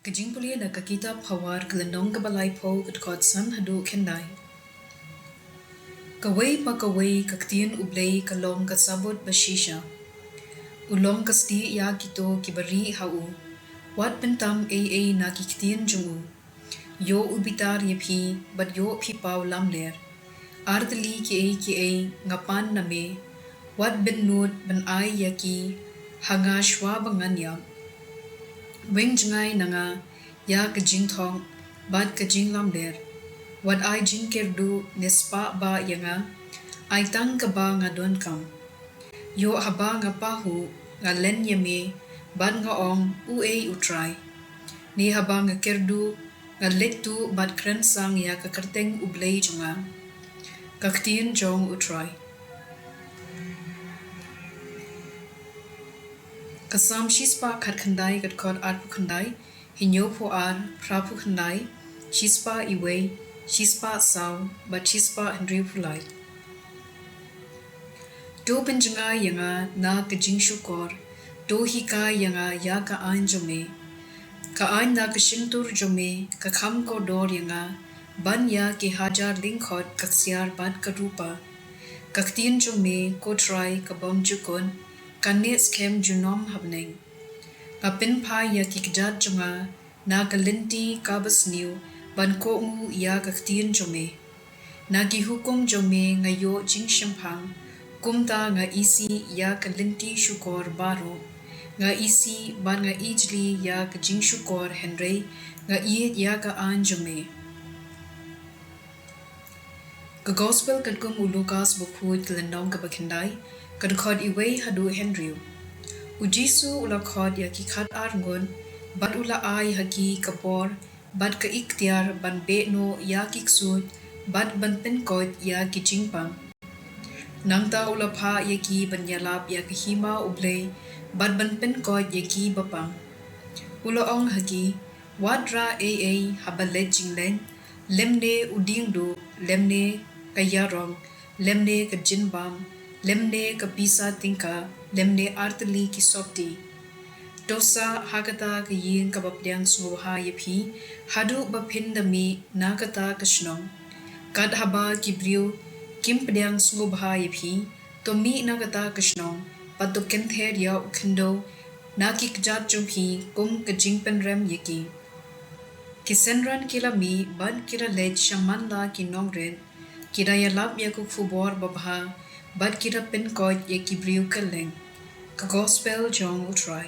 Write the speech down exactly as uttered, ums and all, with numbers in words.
Ka jingpule na ka kitab Hawar, ka lynnong kaba laiphew, ka dkhot san haduh khyndai. Kawei pa kawei ka ktien U Blei ka long ka sabut bashisha. U long ka stieh ïa kito kiba rieh ha u. Wat pyntam ei ei na ki ktien jong u. Ïoh u bitar ïa phi, bad ïoh phi paw lamler. Artylli kiei kiei nga pan na me. Wat bynnud ban ai ïa ki ha nga shuwa ba ngan ïap. Weng jngai na nga ïa ka jingthok bad ka jinglamler. Wat ai jingkyrduh ne spah bah ïa nga. Ai tang kaba nga donkam. Ïoh haba nga pahuh, nga len ïa me, bad nga ong, uei U Trai. Ne haba nga kyrduh, nga leit tuh bad kren sang ïa ka kyrteng U Blei jong nga. Ka ktien jong U Trai. Ka Salm shispah khatkhyndai, ka dkhot arphew khyndai, hynñiewphew ar, phraphew khyndai, shispah uwei, shispah saw, bad shispah hynriewphew lai. To pynjngai ïa nga na ka jingshukor, to hikai ïa nga ïa ka aiñ jong me. Ka aiñ na ka shyntur jong me ka kham kordor ïa nga ban ïa ki hajar lyngkhot ka ksiar bad ka rupa. Ka ktien jong me, ko Trai, ka bym jukut, ka neh skhem junom ha bneng. Nga pynphai ïa ki kjat jong nga na ka lynti kaba sniew ban kohnguh ïa ka ktien jong me. Na ki hukum jong me nga ïoh jingshemphang, kumta nga isih ïa ka lynti shukor baroh. Nga isih bad nga ijli ïa ka jingshukor, hynrei nga ïeit ïa ka aiñ jong me. Ka Gospel katkum u Lukas bakhuid, ka lynnong kaba khyndai, ka dkhot uwei haduh hynriew. U Jisu u la khot ïa ki khatar ngut, bad u la ai ha ki ka bor bad ka iktiar ban beh noh ïa ki ksuid bad ban pynkoit ïa ki jingpang. Nangta u la phah ïa ki ban ïalap ïa ka hima U Blei bad ban pynkoit ïa ki bapang. U la ong ha ki, wat rah ei ei haba leit jingleit, lymne u diengduh, lymne ka ïarong, lymne ka jingbam, lymne ka pisa tyngka, lymne artylli ki sopti. To sah ha kata ka ïing kaba pdiang sngewbha ïa phi, haduh ba phin da mih na kata ka shnong. Kat haba ki briew kim pdiang sngewbha ïa phi, to mih na kata ka shnong, bad to kynther ïa u khyndew na ki kjat jong phi kum ka jingpynrem ïa ki. Ki synran ki la mih bad ki la leit sha man la ki nongrit, ki da ïalap ïa ka khubor babha bad ki da pynkoit ïa ki briew kylleng. Ka Gospel jong U Trai.